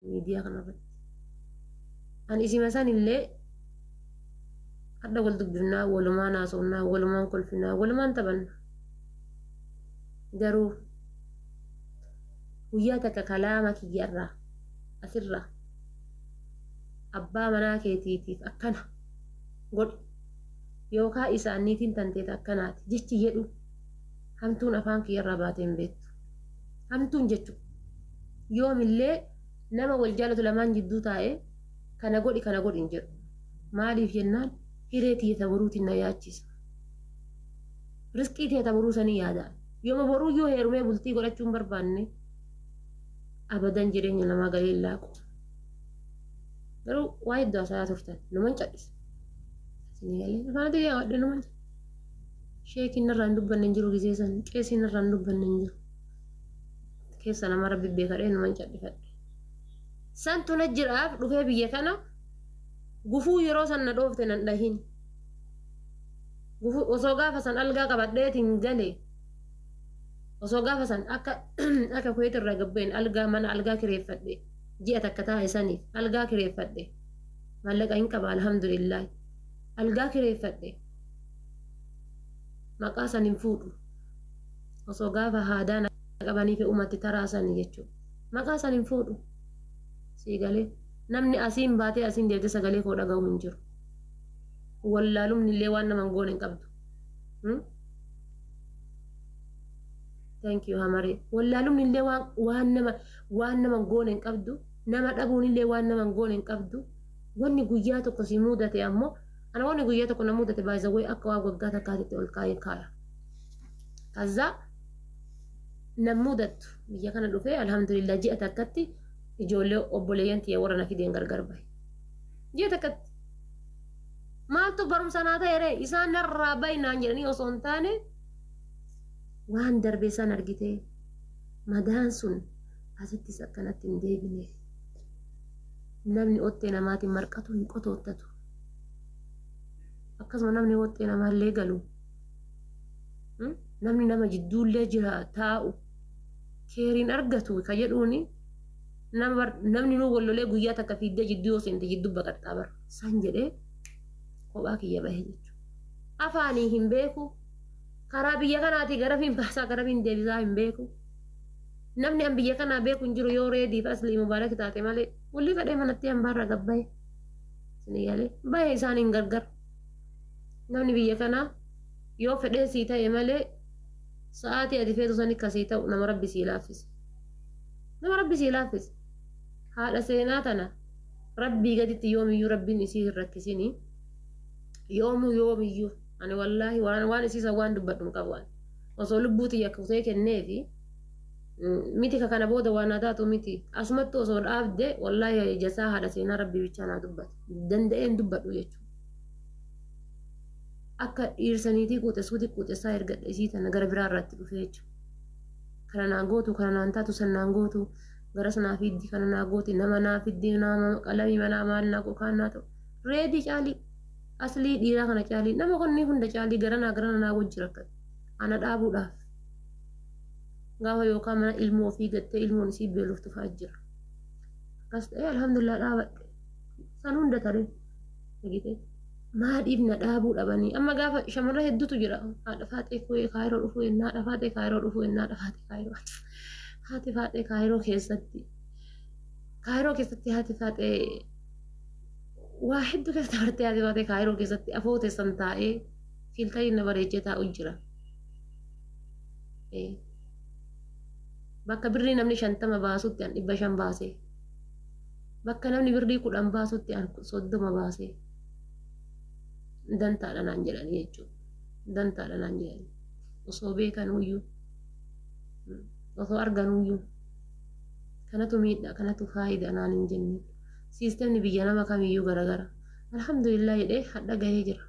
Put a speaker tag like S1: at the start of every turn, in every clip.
S1: Miidiyaa kanarratti. Ani isima san illee hadha wal dubbifnaa, walumaan haasofnaa, walumaan kolfinaa, walumaan taphanna. Garuu guyyaa takka kalaama kiyyarraa asirraa abbaa manaa keetiitiif akkana godhi yookaan isaaniitiin tanteeta akkanaati jechi jedhu hamtuun afaan kiyyarraa baatee hin beektu. Hamtuun jechuudha. Yoomillee nama wal jaalatu lamaan jidduu taa'ee kana godhi kana godhi hin jedhu. Maaliif jennaan hiree tiyya ta boruutiin na yaachisa. Riskii tiyya ta boruu sanii yaada. Yooma boruu yoo heerumee bultii godhachuu hin barbaanne abadan jireenya namaa galee hin laaqu. Garuu waa hedduu haasa'aa turtan numan cadhisa. Isinii galee afaan ati yaadde numan cadhisa. Sheekiin narraa hin dubbanne hin jiru gizee san qeesiin narraa hin dubbanne hin jiru. Keessa nama rabbi beekadhee numan cadhifadhe. Santu na jiraaf dhufee biyya kana gufuu yeroo san na dhoofte nan dhahin. Gufuu osoo gaafa san algaa qabadheetiin gale osoo gaafa san akka akka Kuweet irraa gabbeen algaa mana algaa kireeffadhe ji'a takka taa'e saniif algaa kireeffadhe maallaqa hin qaba, alhamdulillah, algaa kireeffadhe maqaa san hin fuudhu. Osoo gaafa haadaa na qabanii fi umatti taraa sani jechuudha, maqaa san hin fuudhu. Sii galee namni asiin baatee asiin deebitee sagalee koo dhaga'u hin jiru. Wallaalumni illee waan nama hin goone hin qabdu. Thank you, Hamaree. Wallaalumni illee waan nama hin goone hin qabdu. Nama dhabuun illee waan nama hin goone hin qabdu. Wanni guyyaa tokko si mudate ammoo, ana wanni guyyaa tokko na mudate baay'isawwee akka waan waggaa takkaatitti ol kaa'ee kaaya. Kazaa nan mudattu biyya kana dhufee, alhamdulillah, ji'a takkatti ijoollee obboleeyyan tiyya warra na fideen gargar bahe. Ji'a takkatti. Maaltu barumsa naa ta'e ree? Isaan narraa bahi naan jedhanii osoo hin taane, waan darbe san argitee madaan sun asittis akkanatti hin deebine. Namni ottee namaatiin marqatu hin qotoottatu. Akkasuma namni ottee namaallee galu. Namni nama jidduullee jira taa'u keeriin argatu ka jedhuuni namni nuu wallolee guyyaa takka fiiddee jidduu yoo seente jidduu baqaxxaa bara. San jedhee kophaa kiyya bahe jechuudha. Afaanii hin beeku. Karaa biyya kanaatii garamiin baasaa garamiin deebisaa hin beeku. Namni an biyya kanaa beeku hin jiru yoo reediif aslii mubaarak taate malee. Walli fedhee manatti hambaarra gabbaye. Isin galee bahe isaan hin gargar. Namni biyya kanaa yoo fedhee sii ta'e malee sa'aatii ati feetu sani kasii ta'u nama rabbi sii laaffise. Nama rabbi sii laaffise. Haadha seenaa tana rabbii gaditti yoomiyyuu rabbiin isii hin rakkisini. Yoomuu yoomiyyuu ani wallaahi waan isiisan waan dubbadhu hin qabu ani. Osoo lubbuu tiyya kutee kenneefi miti ka kana booda waan naa taatu miti. Asumattu osoo dhaabde, wallaahi, jasaa haadha seenaa rabbii bichaa naa dubbata. Danda'een dubbadhu jechuudha. Akka dhiirsaniitii quuxessuuti quuxessaa ergadha isii tana gara biraa irratti dhufee jechuudha. Kana naan gootu, kana naan taatu, san naan gootu, gara sanaa fiddi, kana naa gooti, nama naa fiddi, nama qalamii manaa maal naa kaan naa ta'u. Reedii caalii, aslii dhiiraa kana caalii, nama konni hunda caalii garanaa garana naa wajji rakkate. Ana dhaabuudhaaf. Gaafa yookaan mana ilmoo ofii gattee ilmoon isii beeloftu fa'aa jira. Akkas ta'ee alhamdulillah dhaabadhe. San hunda taree. Dhagite. Maaliif na dhaabuu dhabanii? Amma gaafa shamarra hedduutu jira. Haadha faaxee Kaayiroo dhufuu ennaa, haadha faaxee Kaayiroo dhufuu ennaa, haadha faaxee Kaayiroo. Haati faaxee Kaayiroo keessatti. Kaayiroo keessatti haati faaxee waa hedduu keessa dabartee, haati faaxee Kaayiroo keessatti afoo teessan taa'ee filter na bareechee taa'u jira. Bakka birrii namni 50 baasutti an 500 baasee. Bakka namni birrii 10 baasutti an 30 baasee. Dantaadha naan jedhanii jechuudha. Dantaadha naan jedhanii. Osoo beekanuyyuu. Osoo arganuyyuu. Kanatu miidha, kanatu faayida naan hin jenne. Siistemni biyya nama kamiyyuu garagara. Alhamdulillah jedhee hadha gahee jira.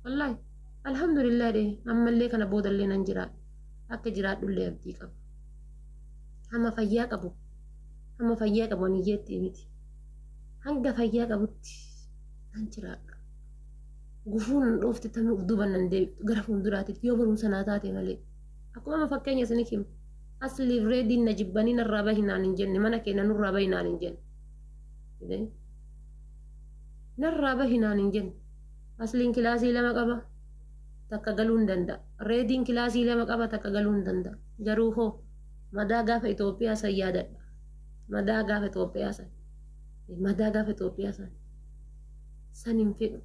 S1: Wallaahi alhamdulillah jedhee ammallee kana boodallee nan jiraadha. Akka jiraadhullee abdii qaba. Hamma fayyaa qabu. Hamma fayyaa qabu ani iyyeetti miti. Hanga fayyaa qabutti nan jiraadha. Gufuun nan dhoofte tamii uf duuban nan deebiftu gara fuulduraatitti yoo barumsa naa taate malee. Akkuma amma fakkeenya isiniif himu. Asliif Reediin na jibbanii narraa bahi naan hin jenne, mana keenya nurraa bahi naan hin jenne. Narraa bahi naan hin jenne. Asliin kilaasii 2 qaba, takka galuu hin danda'a. Reediin kilaasii 2 qaba, takka galuu hin danda'a. Garuu hoo madaa gaafa Itoophiyaa san yaadadha. Madaa gaafa Itoophiyaa san. Madaa gaafa Itoophiyaa san. San hin fedhu.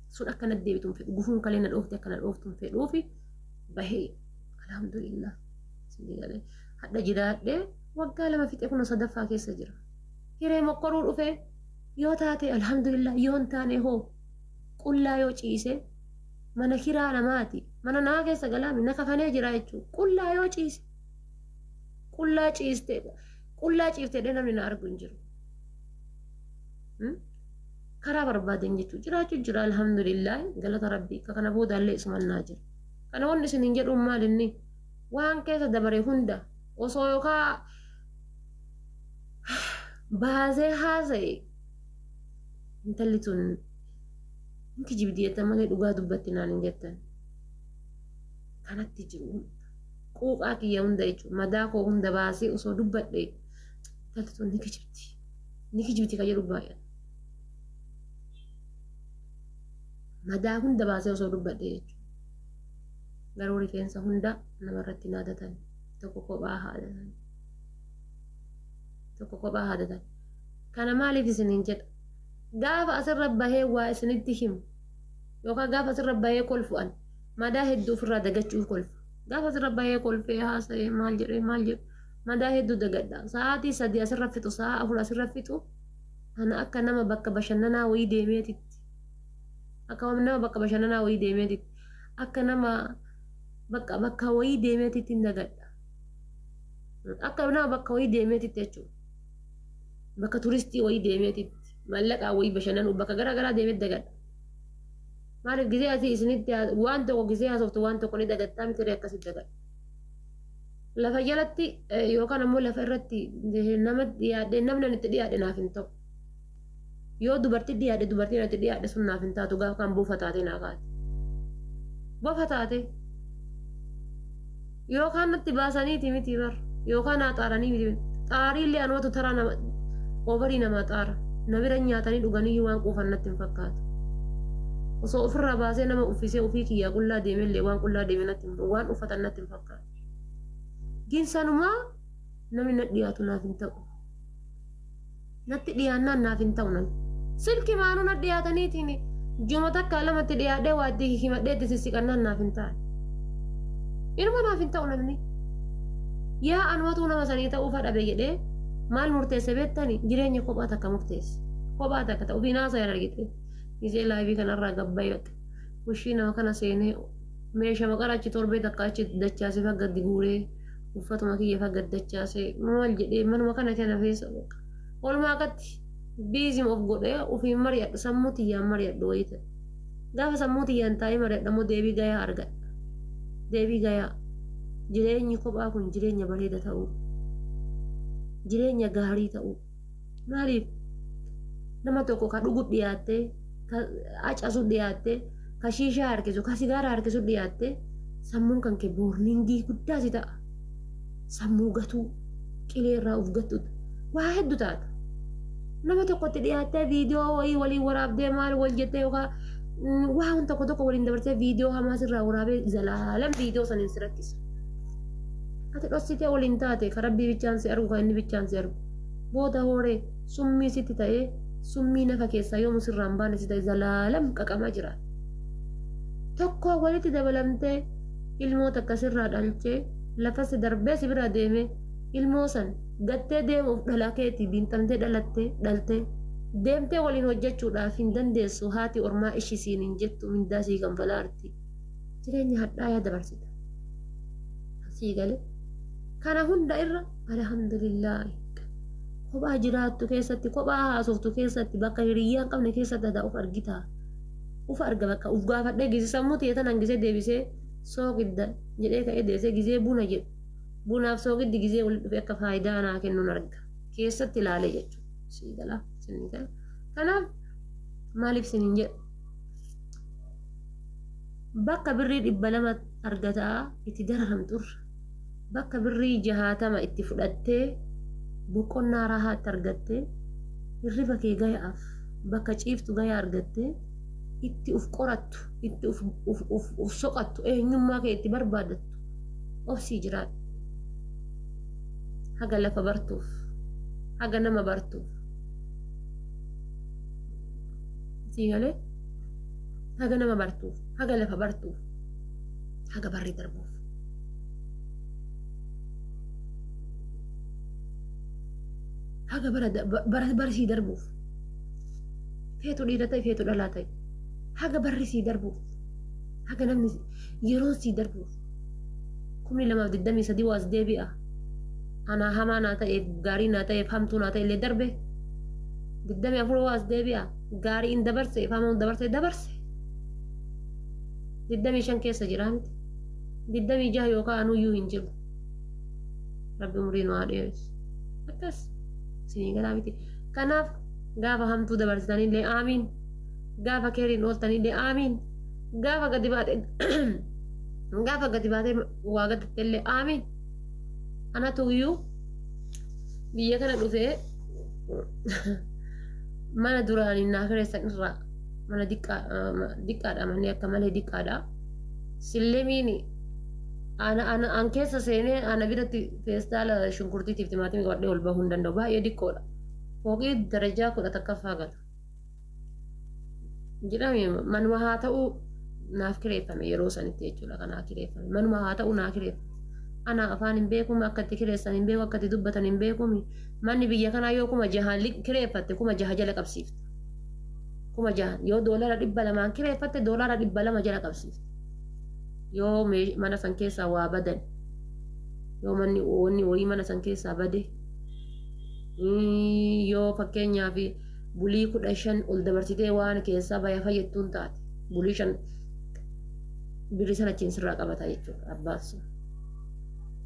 S1: Sun akkana deebitu hin fedhu. Gufuun kalee na dhoofte akkana dhooftu hin fedhuufi bahee. Alhamdulillah. Hadha jiraadhee waggaa 2 fixe kun 3ffaa keessa jira. Hiree mokkoruu dhufee yoo taate alhamdulillah, yoo hin taane hoo qullaa yoo ciise mana kiraa namaati. Mana namaa keessa galaami na kafanee jira jechuudha. Qullaa yoo ciise qullaa ciiste qullaa ciiftee namni na argu hin jiru. Karaa barbaadan jechuudha. Jiraachuu jira alhamdulillah, galata rabbii. Kana boodaallee isumannaa jira. Kana wanni isin hin jedhuun maal inni waan keessa dabare hunda osoo yookaan baasee haasa'e intalli tun hin kijibdi jettan malee dhugaa dubbatti naan hin jettan. Kanatti jiru quuqaa kiyya hunda jechuudha. Madaa koo hunda baasee osoo dubbadhe intalli tun ni kijibdi. Ni kijibdi kan jedhu baay'ata. Madaa hunda baasee osoo dubbadhe jechuudha. Garuu rifeensa hunda namarratti naadatan, tokko kophaa haadatan. Tokko kophaa haadatan. Kana maaliif isiniin jedha? Gaafa asirra bahee waa isinitti himu yookaan gaafa asirra bahee kolfu'an madaa hedduu ofirraa dagachuuf kolfa. Gaafa asirra bahee kolfee haasa'ee maal jedhee maal jedhu madaa hedduu dagadha. Sa'aatii 3 asirra fixu, sa'a 4 asirra fixu, ana akka nama bakka bashannanaa wayii deemeetitti. Akka nama bakka bashannanaa wayii deemeetitti. Akka nama bakka wayii deemeetitti hin dagadha. Akka nama bakka wayii deemeetitti jechuudha. Bakka turistii wayii deemeetitti. Mallaqaa wayii bashannanuu bakka garaa garaa deemeet dagadha. Maaliif gisee asii isinitti waan tokko gisee haasoftu waan tokko ni dagattaa miti akkasitti dagadha. Lafa jalatti yookaan ammoo lafa irratti nama dhiyaadhe namni itti dhiyaadhe naaf hin ta'u. Yoo dubartii dhiyaadhe dubartiin itti dhiyaadhe sun naaf hin taatu, gaafa kan bofa taate naa kaate. Bofa taate yookaan natti baasaniiti miti bar, yookaan naa xaaranii miti. Xaariillee anumatu taraa nama oobarii namaa xaara. Na bira nyaatanii dhuganii waan quufan natti hin fakkaatu. Osoo ofirraa baasee nama uffisee ofii kiyyaa qullaa deemellee waan qullaa deeme natti hin waan uffatan natti hin fakkaatu. Ginsanumaa namni na dhiyaatu naaf hin ta'u. Natti dhiyaannaan naaf hin ta'u namni. Silki maanuu na dhiyaataniitiin juma takka lamatti dhiyaadhee waa itti himadhee itti sissiqannaan naaf hin ta'an. Inuma naaf hin ta'u namni. Yaa anumatu nama sanii ta'uu fadhabe jedhee maal murteesse beektani? Jireenya kophaa takka murteesse. Kophaa takka ta'u ofiin haasa'an argite. Gisee live kanarraa gabbayyate. Ushii nama kana seenee meeshaa maqara achi torbee takka achi dachaasee faggaddi guuree uffatuma kiyya faggaddi dachaasee maal jedhee manuma kana kana keessa walumaa akkatti busy of godhee ofiin mari'adhu, sammuu tiyyaan mari'adhu wayii ta'e. Gaafa sammuu tiyyaan taa'ee mari'adhu ammoo deebii gayaa argadha. Deebii gayaa. Jireenyi kophaa kun jireenya bareeda ta'uu. Jireenya gaarii ta'uu. Maaliif? Nama tokko ka dhugu dhiyaattee, ka acasu dhiyaattee, ka shiishaa harkisu, ka sigaaraa harkisu dhiyaattee sammuun kan kee boring guddaa si ta'a. Sammuu gatuu, qilee irraa of gattu waa hedduu taata. Nama tokkotti dhiyaattee viidiyoo wayii waliin waraabdee maal wal jettee yookaan waan tokko tokko waliin dabarsee viidiyoo hamaa sirraa waraabee zalaalam viidiyoo saniin si rakkisa. Ati dhossitee waliin taate ka rabbii bichaan si argu, kan inni bichaan si argu. Booda hooree summii sitti ta'ee summii nafa keessaa yoomu sirraa hin baane si ta'e zalaalam qaqamaa jira. Tokko walitti dabalamtee ilmoo takka sirraa dhalchee lafa si darbee si bira deemee ilmoo san gattee deemuuf dhala keetii biinxamtee dhalattee dhaltee deemtee waliin hojjechuudhaaf hin dandeessu, haati ormaa ishii siin hin jettu, mindaa sii kanfalaarti. Jireenya hadhaayaa dabarsita. Sii galee. Kana hunda irra alhamdulillah kophaa jiraattu keessatti, kophaa haasoftu keessatti, bakka hiriyyaa hin qabne keessatti aadaa of argitaa. Uf arga bakka uf gaafadhee gisee sammuu ta'e tanan gisee deebisee soogidda jedhee ka'ee deebisee gisee buna jedhu. Bunaaf soogiddi gisee walitti dhufee akka faayidaa naa kennuun arga. Keessatti ilaalee jechuudha. Sii gala, sinii gala. Kanaaf maaliif siniin jedha? Bakka birrii 200 argataa itti dararamturra. Bakka birrii 60 itti fudhattee boqonnaa raahaatti argattee hirriba kee gayaaf bakka ciiftu gayaa argattee itti uf qorattu, itti uf soqattu, eenyummaa kee itti barbaadattu obsii jiraadhu. Haga lafa bartuuf, haga nama bartuuf. Sii galee? Haga nama bartuuf, haga lafa bartuuf, haga barri darbuuf. Haga bara bara sii darbuuf. Feetu dhiira ta'e, feetu dhalaa ta'e. Haga barri sii darbuuf. Haga namni yeroon sii darbuuf. 2023 waas deebi'a. Anaa hamaa naa ta'eef, gaarii naa ta'eef, hamtuu naa ta'e illee darbe. 24 waas deebi'a. Gaarii hin dabarse, hamaa dabarse dabarse. 25 keessa jira miti. 26 yookaan anuyyuu hin jiru. Rabbi umurii nu haa dheeressu. Akkas isinii galaa miti. Kanaaf gaafa hamtuu dabarsitanillee aamiin. Gaafa keeriin ooltanillee aamiin. Gaafa gadi baatee gaafa gadi baatee waa gadattellee aamiin. Anatu iyyuu biyya kana dhufee mana duraanii naa kireessan irraa mana diqqaadha, manni akka malee diqqaadha. Sillemiin ana ana an keessa seenee ana biratti feestaala shunkurtiitiif timaatimii qabadhee ol bahuu hin danda'u, baay'ee diqqoodha. Fooqii darajaa 11ffaa gala. Jedhame manuma haa ta'u naaf kireeffame yeroo sanitti jechuudha, kanaa kireeffame manuma haa ta'u naa kireeffame. Ana afaan hin beekuumi, akka itti kireessan hin beeku, akka itti dubbatan hin beekuumi. Manni biyya kanaa yoo 6,000 kireeffatte 6,000 jala qabsiifta. 6,000 yoo $200n kireeffatte $200 jala qabsiifta. Yoo mana san keessaa waa badan, yoo manni wanni wayii mana san keessaa bade, yoo fakkeenyaaf bulii 15 ol dabarsitee waan keessaa baya fayyattuun taate, bulii 5 birri sana achiin sirraa qabata jechuudha abbaan sun.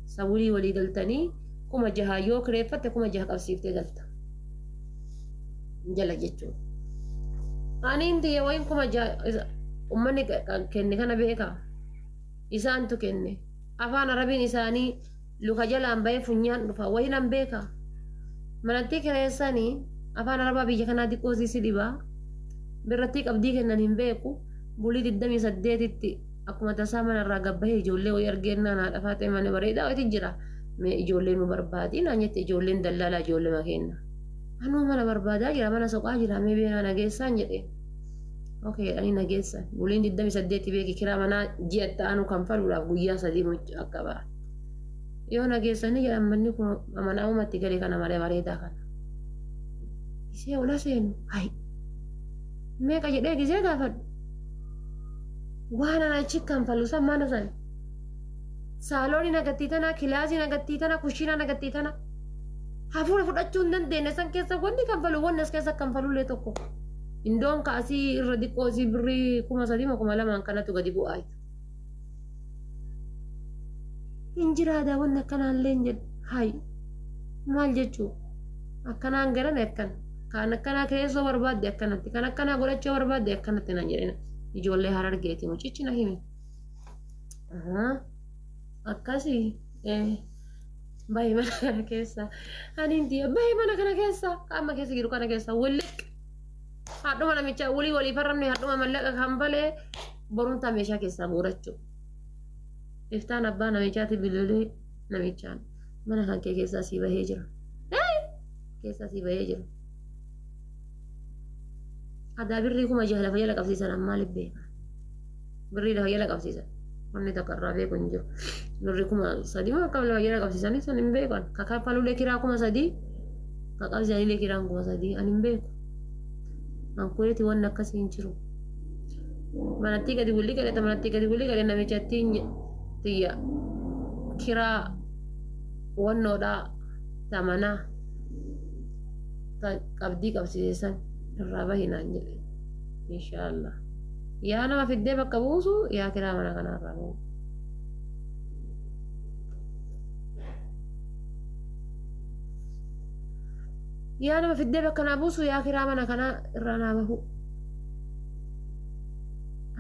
S1: Sawulii walii galtanii 6,000 yoo kireeffatte 6,000 qabsiiftee galta. Jala jechuudha. Aniin tiyya wayin 6,000 uummanni kenne kana beekaa. Isaantu kenne. Afaan Arabiin isaanii luka jalaan bahee funyaan dhufa. Wayin an beekaa. Manatti kireessanii afaan Arabaa biyya kanaa xiqqoo si dhibaa. Birrattii qabdii kennan hin beeku. Bulii 28tti akkuma tasaa manarraa gabbahee ijoollee wayii argeennaan haadha faatee mana bareedaa wayiitu jira. Mee ijoollee nu barbaadi naan jette ijoolleen dallaalaa ijoollee makeenya. Anuu mana barbaadaa jira, mana soqaa jira, mee beeraa nageessaan jedhee. Okay jedhanii nageessan. Buliin 28 beeki kiraa manaa ji'a itti aanu kanfaluudhaaf guyyaa 3 mucaa akka ba'a. Yoo nageessanii jedhan manni kun amanaamumatti gale kana malee bareedaa kana. Isee ola seenu hayi. Meeqa jedhee gisee gaafadhu. Waan ana achi kanfalu san mana san. Saaloonii nagattii tana, kilaasii nagattii tana, kushiinaa nagattii tana. Hafuura fudhachuu hin dandeenye san keessa wanni kanfalu wanni as keessa kanfalullee tokko. Indoon kaasii irra xiqqoo isii birrii 3,000 moo 2,000 kanatu gadi bu'aa. Hin jiraadaa wanni akkanaallee hin jedhu. Hayi maal jechuu akkanaan garame akkan kan akkanaa keessoo barbaadde akkanatti kan akkanaa godhachuu barbaadde akkanatti naan jedhina. Ijoollee Harargeeti mucichi na himi. Akkasii baay'ee mana kana keessa ani inti baay'ee mana kana keessa amma keessa jiru kana keessa waliq hadhuma namicha walii walii farramne hadhuma mallaqa kan balee borumtaa meeshaa keessaa guurachuu. Iftaan abbaa namichaati bilbilee namichaan mana kan kee keessaa sii bahee jira. Keessaa sii bahee jira. Adaa birrii 6,000 lafa jala qabsiisan maaliif beeka? Birrii lafa jala qabsiisan. Wanni takka irraa beeku hin jiru. Birrii 3,000 moo akkam lafa jala qabsiisanii san hin beekan. Ka kaffaluulee kiraa 3,000 ka qabsiisanillee kiraan 3,000 ani hin beeku. Ankuleeti wanni akkasii hin jiru. Manatti gadi bulli gadhata manatti gadi bulli gadhe namichatti tiyya kiraa wannoodhaa tamanaa qabdii qabsiisan irraa bahi naan jedhe. Inshaallah. Yaa nama fiddee bakka buusu yaa kiraa mana kanaa irraa bahu. Yaa nama fiddee bakka naa buusu yaa kiraa mana kanaa irraa naa bahu.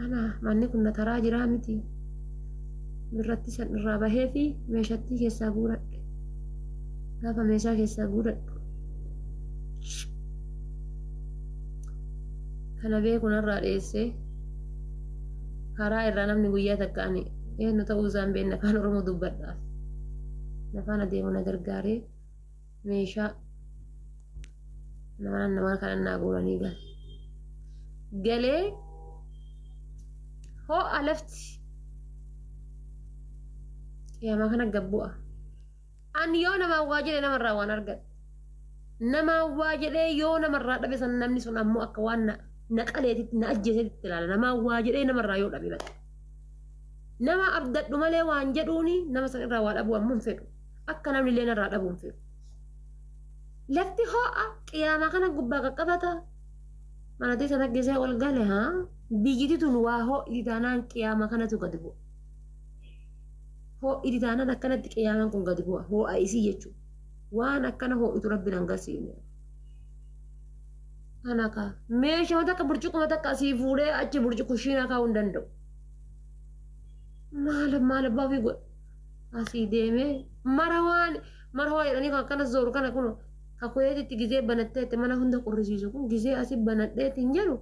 S1: Ana manni kun na taraa jiraa miti. Birratti san irraa bahee fi meeshattii keessaa guuradhe. Gaafa meeshaa keessaa guuradhu. Kana beeku narraa dheessee karaa irraa namni guyyaa takka ani eenyu ta'uu isaa hin beekne afaan Oromoo dubbadhaaf. Nafaan adeemu na gargaaree meeshaa nama nama kana naa guuranii gale. Galee ho'a lafti qiyaamaa kana gabbu'a. Ani yoo namaan waa jedhe namarraa waan argadhe. Namaan waa jedhee yoo namarraa dhabe san namni sun ammoo akka waan na qaleetitti na ajjeesetti ilaala. Namaan waa jedhee namarraa yoo dhabe bakka. Nama abdadhu malee waan jedhuuni nama san irraa waa dhabuu ammoo hin fedhu. Akka namni illee narraa dhabuu hin fedhu. Lafti ho'a qiyaamaa kana gubbaa qaqqabata. Manatii sana gisee ol gale haa biyyiti tun waa ho'iti taanaan qiyaamaa kanatu gadi bu'a. Ho'iti taanaan akkanatti qiyaamaan kun gadi bu'a. Ho'a isii jechuudha. Waan akkana ho'itu rabbi nan garsiifne. Kana kaa meeshaa takka burcuqquma takka asii fuudhee achi burcuqqu kushiinaa kaa'uu hin danda'u. Maal maal abbaa ofii godha. Asii deemee mara waan mara waa jedhanii kan akkana zooru kana kun kakuyeetitti gizee banatteetti mana hunda qorrisiisu kun gizee asii banadheetti hin jedhu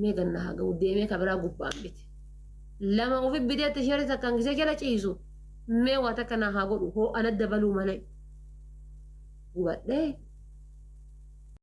S1: mee ganna haa ga'u deemee ka biraa gubbaan bite. Lama ofi biteetti ishee takkaan gizee jala ciisu mee waa takka naa haa godhu hoo ana dabaluu malee. Gubadhee.